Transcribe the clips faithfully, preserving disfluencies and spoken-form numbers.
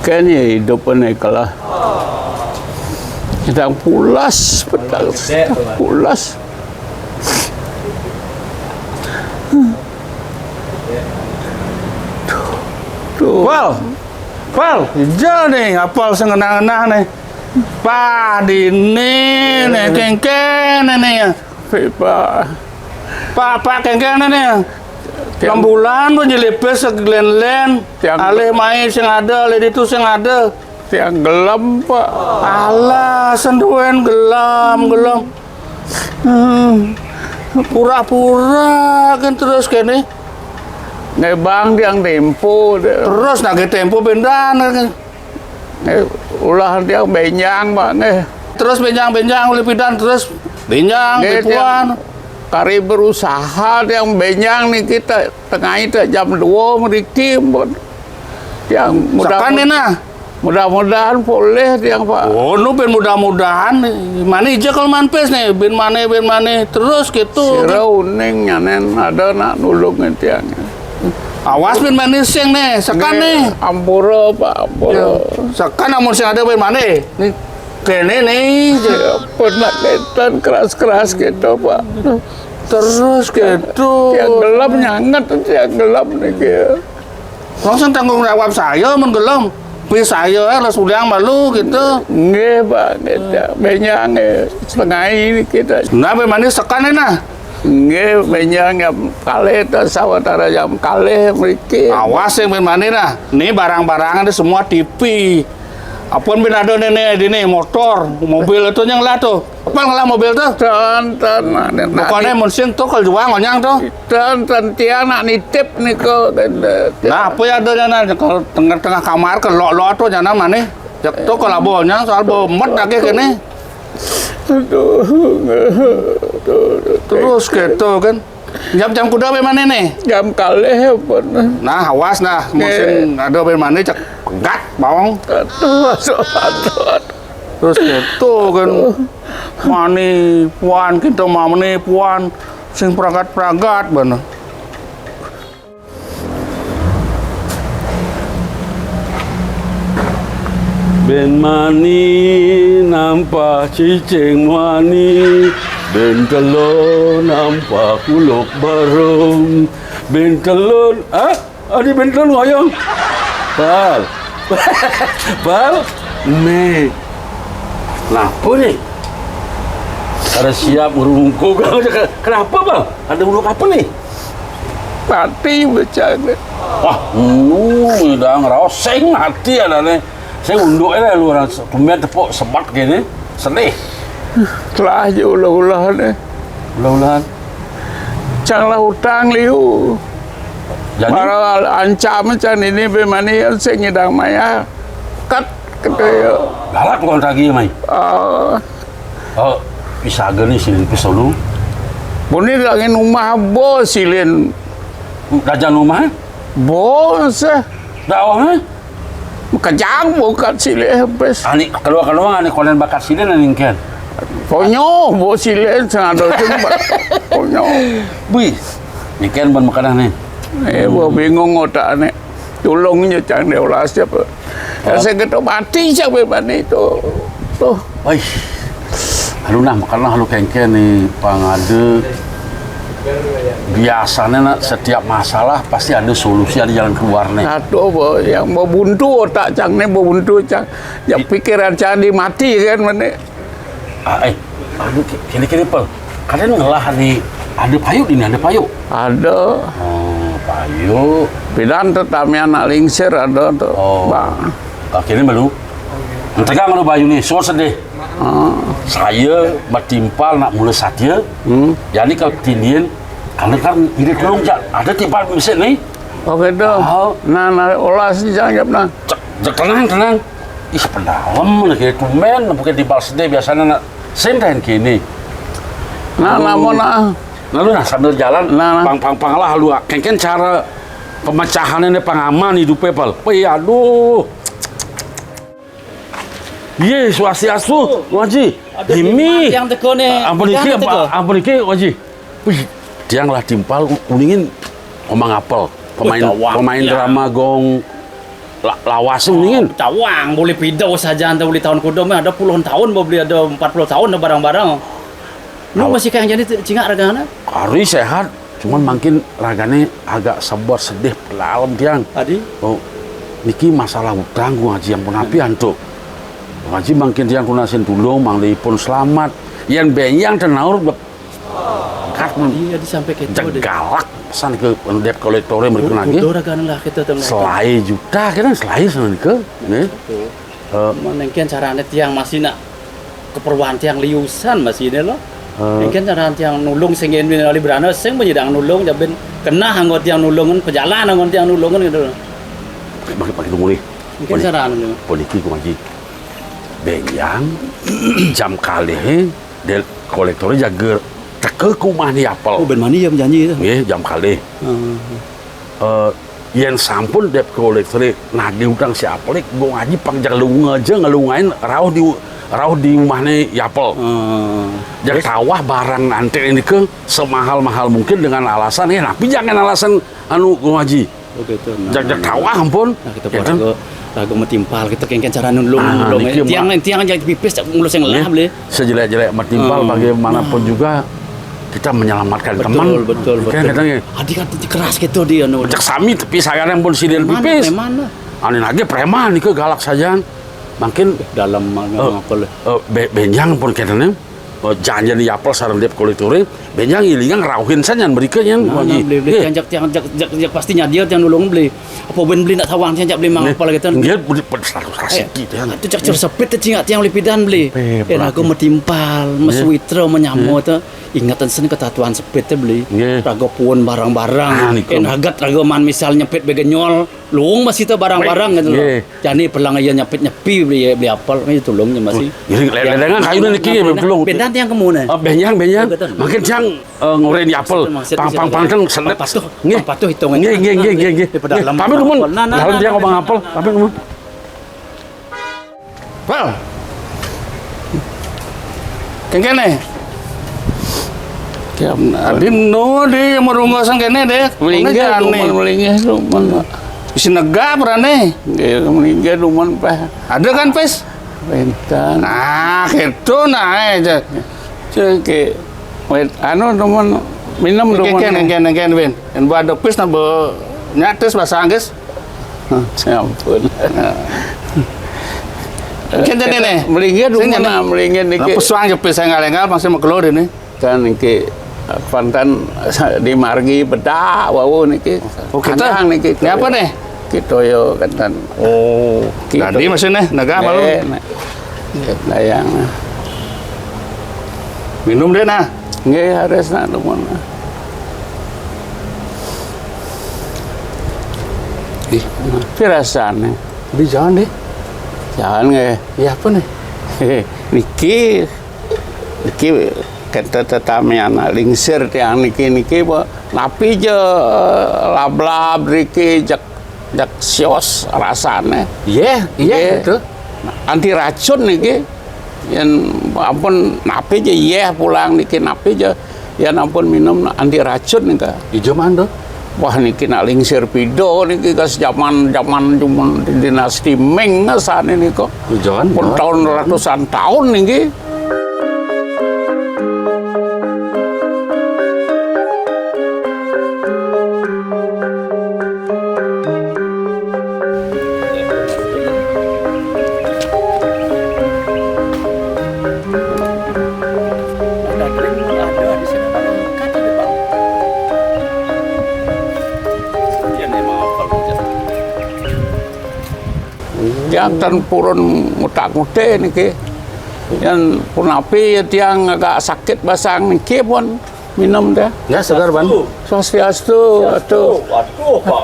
Kan ya hidup ini kalah. Sedang pulas, petang, sedang pulas. Tuh. Pal, Pal, ija nih, apal sing ngenah-ngenah nih. Pah, dini nih, kéngkén nih. Pak. Pak, Pak, kéngkén nih. Tiang bulan pun jelipis seglen-len. Tiang alih mai sing ada, alih ditu sing ada. Tiang gelem, Pak. Alah, senduén gelem, gelem. Hmm. Pura-pura kan terus kéné. Ngebang tiang tempo. Terus nagih tempo bendan. Nggih, ulah tiang bénjang, Pak, nggih. Terus bénjang-bénjangan ulih pidan, terus bénjang, nggih, bénjang. Tiang kari berusaha tiang bénjang niki, tengai jam dua mriki, ampun. Tiang mudah-, sakan nih, nah. Mudah-mudahan polih tiang, Pak. Oh, nu bin mudah-mudahan. Mani ija kal manpis nih, bin mani, bin mani. Terus gitu. Sira uning nyanen ada nak nulungin tiang. Awas bin mani sing nih, sakan nih. Nggih, ampura, Pak, ampura. Ya. Sakan amun sing ada bin mani. Nih, kéné nih. Ya, pun nak kénten keras-keras gitu, Pak. Terus gitu. Tiang gelem nyanget, tiang gelem niki. Langsung tanggung jawab saya mun gelem. Pi saya harus ulang malu gitu. Nggih, Pak, nggih, Pak. Bénjang, nggih. Setengah ini kita. Nah, bin mani sakan nih, nah. Nggih, bénjang jam kalih ta sawatara jam kalih mriki. Awas sing bin mani, nah. Nih barang-barang ada semua T V. Apun bin ada nih, nih, di nih, motor, mobil itu yang lah tuh. Apal ngelah mobil tuh? Ten, ten, nah, nah, pokoknya mun sing tuh kal juang onyang tuh. Ten, ten, tiang nak nitip nika, ten, ten. Nah, apa ya adanya, nah, kal tengah-tengah kamar, kal lok-lok tuh nyana mani. Jak tuh kal abo onyang, soal bo met lagi kéné. Aduh, aduh, aduh. Terus gitu kan. Jam, jam kuda bin mani nih? Jam kalih, ampun. Nah, awas nah, mun sing ada bin mani cek pegat bawang. Aduh, aduh, aduh, aduh. Terus gitu kan. Mani puan, kita mani puan, sing pragat-pragat bener. Bin mani nampah cicing mani, bin telun nampah kuluk barung, bin telun, ah, adi bin telun ngoyong. Pal. Pal. Nih. Kenapa nih? Ada siap ngerungkuk. Kenapa, Bang? Ada uruk apa nih? Mati bocah. Wah, uh, udah ngeroseng mati ada nih. Saya unduk aja lu orang tumben tepuk sebat gini. Sedih. Telah aja ulah-ulah nih. Ulah-ulahan. Cang lah utang liu. Jadi? Para ancam cang ini bin mani sing ngidang maya. Kat kata ya. Galak tukang tagih, Mai. Ah. Oh, pisaga nih silin pis dulu. Buni lagi rumah bos silin. Dajan rumah? Bos, eh. Dakwah, eh? Kejang bukan silin pis. Ani keluar-keluar ani konen bakat silin ani engken. Ponyo bos silin sing ada sing ba-, ponyo. Wih, engken ban makanan nih. Eh, gua bingung otak nih. Tulung nya cang dia ulah siapa. Ya, saya kata mati siapa bin mani itu. Tuh. Wih. Aduh nah, makanya lu kengken nih, pangada. Biasanya nak setiap masalah pasti ada solusi, ada jalan keluar nih. Satu apa yang mau buntu otak cang nih, mau buntu cang. Ya, pikiran cang di mati kan mana. Ah, eh, aduh, ki-, kini-kini, Pel. Kalian ngelah di, ada payu di ini, ada payu? Ada. Oh, payu. Pidan tu tamian nak lingsir ada tu. Oh. Bang. Kaki ini malu. Entegang anu payu nih, suar sedih. Ah. Saya batimpal nak mula satia. Hmm. Jadi kalau tindin, kalau kan ini tulung jak, ada timpal bisa nih. Oh, gitu. Oh. Nah, nah, olah sih jangan jawab nah. Cek, cek, tenang, tenang. Ih, pendalem lagi tumben, bukan di balsede biasanya nak senten kini. Nah, aduh. Namun, nah. Lalu nah sambil jalan, nah, nah. Pang, pang, pang lah lu, ah. Kengken cara pemecahannya nih pengaman hidupnya, Pal. Wih, aduh. Iya, swastiastu, Haji. Ada ini. Yang teko nih. Ampun iki, ampun iki, Haji. Wih, tiang lah timpal, uningin omang apel. Pemain, wih, pemain ya. Drama gong. La-, lawas mendingan. Tawang, boleh pida saja anta boleh tahun kuda mah, ada puluhan tahun, boleh ada empat puluh tahun ada barang-barang. Lu masih kayak jadi cingak ragane? Kari sehat, cuman mungkin ragane agak sabar sedih dalam tiang. Adi? Oh, niki masalah utang gua ngaji yang pun api antuk. Ngaji mungkin tiang tunasin tulung, mang pun selamat. Yang benyang tenaur kat. Iya, disampaikan itu deh. Jegalak pesan ke dep kolektore mereka lagi. Udah kan lah kita tengok. Selai juta, kita selai sana ke, nih. Betul. Eh. Mengkian carane tiang masih nak keperluan tiang liusan masih ini loh. Eh. Mungkin carane tiang nulung sing ini ali berana sing menyidang nulung jabin kena anggo tiang nulungan pejalan anggo tiang nulungan gitu loh. Pakai, pakai, pakai tunggu nih. Mungkin carane. Poliki ku ngaji. Benjang jam kalih, eh, del kolektore jaga teke ku mah ni apel. Oh, ben mani ya janji itu. Nggih, jam kalih. Hmm. Eh, yen sampun dep kolektore nagih utang si apel, gong aji pang jak lunga aja ngelungain rauh di, rauh di rumahne yapel. Hmm. Jak tawah barang nanti ini ke semahal-mahal mungkin dengan alasan, eh, tapi jangan alasan anu gong aji. Oh, gitu. Nah, jak, jak tawah ampun. Nah, kita buat lagu, lagu metimpal, kita kengken cara nulung, ah, nulung. Tiang, tiang aja pipis, tak ngulus yang lah, beli. Sejelek-jelek metimpal, bagaimanapun juga kita menyelamatkan teman. Betul, betul. Kan katanya, adi kan keras gitu dia, anu. Cek sami tapi saya yang pun sidin pipis. Mana? Ane lagi preman, itu galak saja. Makin dalam, eh, apa, eh, be-, benjang pun katanya. Oh, jangan jadi apel sareng dep kolektore, benjang ilingang rauhin saja mereka yang beli, beli, tiang jak, tiang jak, jak, jak pasti nyadia tiang nulung beli. Apa ben beli nak tawang tiang jak beli mang apel gitu. Dia beli pada seratus kasih gitu ya. Itu cak cer sepit tu cingak tiang lipidan beli. Eh, lagu metimpal, mesuitra, menyamo tu. Ingatan sen ketatuan sepit tu beli. Raga puun barang-barang. En agat raga man misal nyepit begenyol. Luung masih tu barang-barang gitu loh. Jani pelang iya nyepit nyepi beli, beli apel, ini tulungnya masih. Jadi ledengan kayu niki ya, tulung. Bendan tiang kemuna? Ah, benyang, benyang. Makin tiang, eh, ngoren di apel. Pang, pang, pang, kan senet. Patuh, patuh hitungannya. Nggih, nggih, nggih, nggih, nggih. Pamit dumun. Dalam tiang ngomong apel, pamit dumun. Pal. Kengkene. Adi nu di merungguh sengkene deh. Melinggih dumun, melinggih dumun. Isi nega berane. Nggih, melinggih dumun peh. Ada kan, Pes? Wenten. Nah, gitu nah, eh, cek. Cek, wet, anu, dumun, minum dumun. Kengken, kengken, kengken, Win. Yang buat dopis nambah nyatis bahasa Inggris. Ya ampun. Kenten ini. Melinggih dumun, nah, melinggih niki. Lah pesuang jepit saya ngalengal masih mau keluar ini. Kan niki pantan di margi bedak wau niki. Oh, kita? Panjang niki. Ini apa nih? Kita yo kenten. Oh, tadi masih nih, naga malu. Dayang. Minum deh nah. Nggih, harus nak dumun. Ih, pirasane. Di jalan deh. Jalan nggih. Iya apa nih? Niki, niki kita tetamian lingsir tiang niki, niki apa? Napi je lablab niki jek, jek sios rasane. Iya, iya, betul. Anti racun niki. Yen ampun napi je yeh pulang niki napi je. Yen ampun minum anti racun nika. Ijo man tuh. Wah, niki nak lingsir pido niki kas zaman-zaman cuman dinasti Ming sane nika. Ijoan. Pun tahun ratusan tahun niki. Jantan purun ngutak-ngutik niki. Yang punapi ya tiang agak sakit basang niki pun minum deh. Ya, segar, Ban. Swastiastu. Aduh. Aduh, Pak.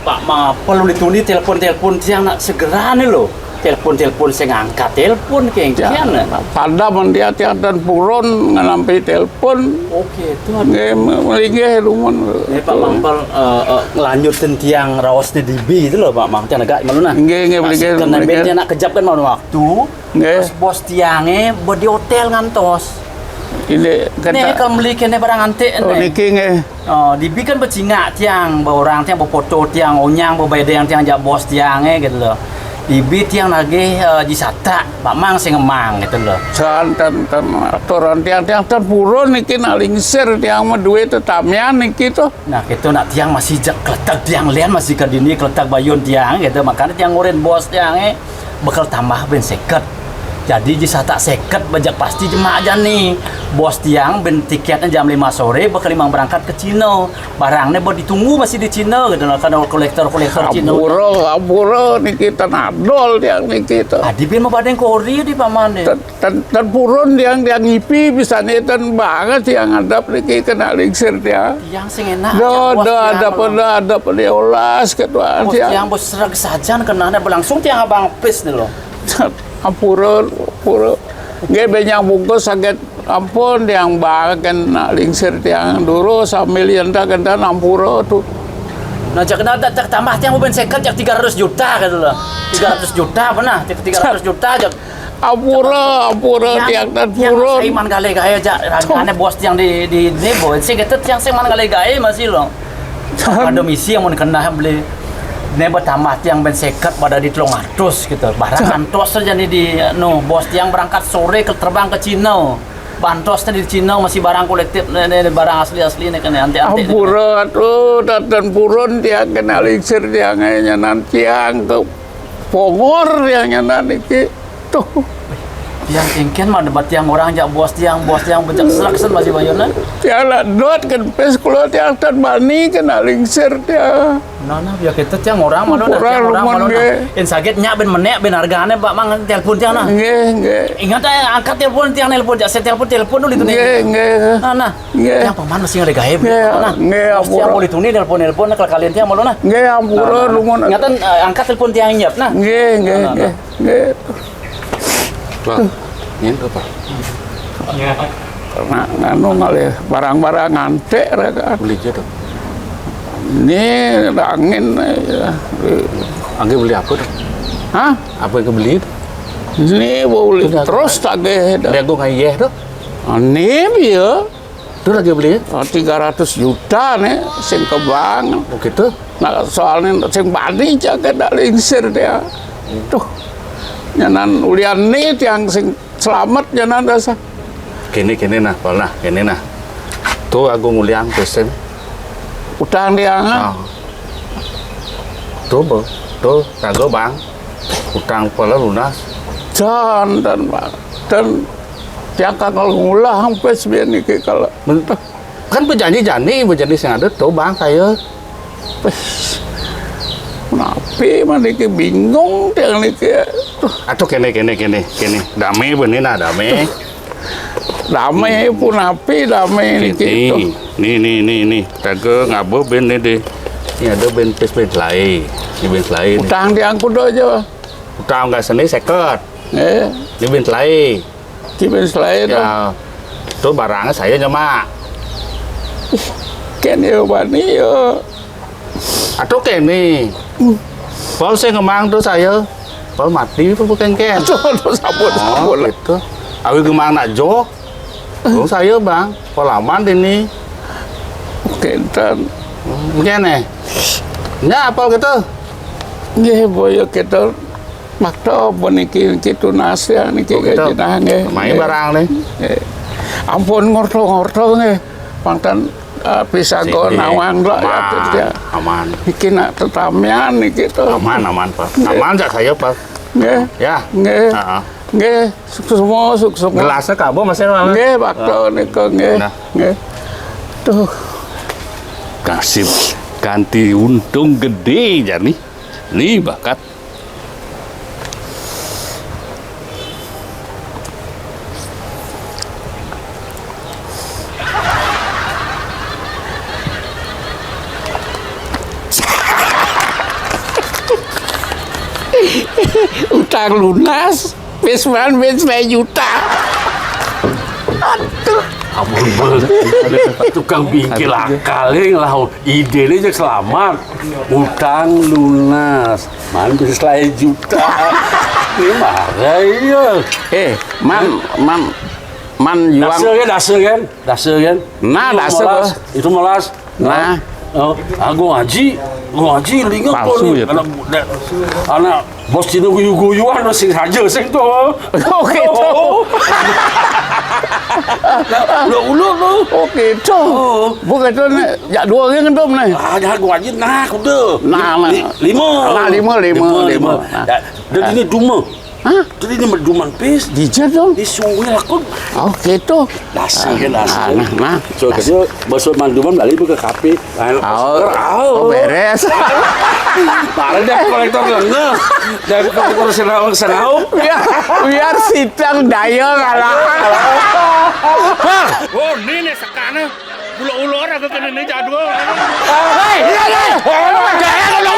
Pak, mapel ulih tuni telepon-telepon tiang nak segera nih loh. Telepon-telepon sing angkat telepon kengkian. Pada mendia tiang dan purun ngenampi telepon. Oke, itu. Nggih, melinggih dumun. Nggih, Pak Mampel, eh, eh, ngelanjutin tiang raosnya di B itu loh, Pak Mang. Tiang agak malu nah. Nggih, nggih, melinggih, melinggih. Tiang nak kejap kan mau waktu. Nggih. Bos-bos tiangnya buat di hotel ngantos. Ini kan. Nih, kalau beli kene barang antik, oh, nih. Niki nggih. Oh, dibi kan becingak tiang, ba orang tiang, ba foto tiang, onyang, ba bedeng tiang, jak bos tiang, eh, gitu loh. Dibi tiang nagih, eh, ji satak, ba mang sing ngemang, gitu loh. San, ten, ten, aturan tiang, tiang ten purun niki nak lingsir tiang mah duit tetamian niki tuh. Nah, gitu nak tiang masih jak keletak tiang lian, masih ke dini keletak bayun tiang, gitu. Makanya tiang ngurin bos tiang, eh, bekel tambah ben seket. Jadi ji satak seket bajak pasti jemak jani. Bos tiang ben tiketnya jam lima sore, bekel limang berangkat ke Cina. Barangnya buat ditunggu masih di Cina, gitu loh. Karena kolektor-kolektor Cina. Ampura, ampura, niki ten adol tiang niki tuh. Adi ben mau badeng kori di paman deh. Ten, ten, ten purun tiang, tiang ngipi bisa nih ten banget tiang ngadap niki kena lingsir tiang. Tiang sing enak, do, jak bos do, tiang adap, do, adap diolas ketuaan bos tiang. Tiang bos serag sajan kenanya berlangsung tiang abang pis nih loh. Ampura, ampura. Nggih, benyang bungkus saged ampun tiang banget nak lingsir tiang dulu sambil yen tak kenten ampura tuh. Nah, jak kena tak, tak tambah tiang ben seket, jak tiga ratus juta gitu loh. Tiga ratus juta pernah, jak tiga ratus juta jak. Ampura, ampura, tiang, tiang ten purun. Tiang sing man gale gae jak ragane bos tiang di, di, di bos. Sing gitu tiang sing man gale gae masih loh. Ada misi yang mau kena beli. Ini bertambah tiang ben seket pada di telung atus gitu. Barang antos aja nih di, no, bos tiang berangkat sore ke terbang ke Cina. Bantos tadi di Cina masih barang kolektif, nih, nih, nih, barang asli-asli nih, kena antik-antik nih. Ampura tuh, ten purun tiang kena lingsir tiang aja nan tiang ke pongor tiang nyanan niki. Tuh. Tiang kengken mah debat tiang orang jak bos tiang, bos tiang bejak serak sen masih bayunan. Tiang nak dot kan pes kulo tiang ten bani kena lingsir tiang. Nah, nah, biar kita tiang orang malu nah, tiang orang malu nah. Yang sakit nyak ben menek ben hargane bak mang telepon tiang nah. Nggih, nggih. Ingat aja angkat telepon tiang nelpon jak saya telepon telepon dulu itu nih. Nggih, nggih. Nah, nah. Nggih. Tiang paman masih ada gaib. Nggih, nah, nggih, bos tiang ampura. Boleh tuni nelpon-nelpon nah, kalau kalian tiang malu nah. Nggih, ampura, nah, nah, lumun. Ingatan, eh, angkat telepon tiang nyep nah. Nggih, nggih, nah, nggih, nah. Nggih. Pak, nyentuh, Pak. Nah, nganu ngalih barang-barang antik rek. Beli aja tuh. Ini angin ya. Angin beli apa tuh? Hah? Apa yang kebeli itu? Ini beli terus tagih dah. Dia gua ngayeh tuh. Ini dia. Itu lagi beli ya? Oh, tiga ratus juta nih, sing kebang. Oh, gitu? Nah, soalnya sing bani jaga dak lingsir dia. Tuh, nyanan ulian nih tiang sing selamat nyanan dasar. Kene, kene nah, Pal nah, kene nah. Tuh Agung Uliang tuh sim. Utang dia, ah. Ah. Tuh, Bang. Tuh, kagak, Bang. Utang pala lunas. Jan, dan, Bang. Dan tiang kagak ngulah sampai sebian niki kalau. Kan berjanji jani, berjanji sing ada tuh, Bang, saya. Wes. Napi mah niki bingung tiang niki. Tuh. Atuh kene, kene, kene, kene. Dame benih nah, dame. Dame pun api, dame niki. Nih, nih, nih, nih. Kagak ngabo ben nih deh. Ini ada ben pes ben selai. Ini ben selai nih. Utang tiang kudu aja. Utang nggak seni seket. Eh. Ini ben selai. Ini ben selai tuh. Ya. Tuh barangnya saya nyemak. Ken yo bani yo. Atuh kene. Hmm. Pal sing ngemang tuh saya. Pal mati tuh bukan ken. Aduh, aduh, sampun, oh, sampun. Gitu. Awi ngemang nak jok. Tuh saya, Bang. Pal aman ini. Kenten. Begini. Nya apa gitu? Nggih, boyo kita makta apa niki, niki tunas ya, niki. Oh, gitu. Nggih. Main barang nih. Nggih. Ampun ngorto-ngorto nggih. Pangtan, eh, bisa go nawang lah ya, aman, ya. Aman. Niki nak tetamian niki tuh. Aman, aman, Pak. Nggih. Aman jak saya, Pak. Nggih. Ya. Nggih. Heeh. Nggih, sukses semua, sukses semua. Gelasnya kabo masih, Pak. Nggih, waktu nika nggih. Nah. Nggih. Tuh. Kasih ganti untung gede jani. Nih bakat. Utang lunas, wis man, wis juta. Aduh. Ampun, Bang. Tukang bingkil akal, eh, ngelawan ide ini aja selamat. Utang lunas. Man, wis juta. Ini marah, iya. Eh, Man, Man. Man yuang. Dasa kan, dasa kan, dasa kan. Nah, dasa, Bos. Itu malas. Nah. Oh, ah, gua ngaji, gua ngaji, lingat. Palsu tuh nih, ya, anak, anak bos Cina guyu-guyuan, sing saja, sing tuh. Oke, tuh. Oh. Nah, ulo-ulo tuh. Oke, tuh. Oh. Bukan tuh, nih, ya, dua orang tuh, nih. Ah, jangan gua ngaji, nah, kuda. Nah, nah. Lima. Nah, lima, lima, lima, lima. Lima. Nah. Ya, dan ini duma. Hah? Jadi ini meduman pis. Dija dong. Di sungai aku. Oh, gitu. Dasi kan, dasi. Nah, nah, nah. So, dia masuk manduman balik ke kafe. Oh, oh, beres. Parah deh kolektor lenga. Dari kolektor senau, senau. Biar, biar sidang daya kalah. Bang. Oh, ini nih sekana. Ulo-ulo orang ke kene nih jadwal. Hei, iya, iya. Jangan kalau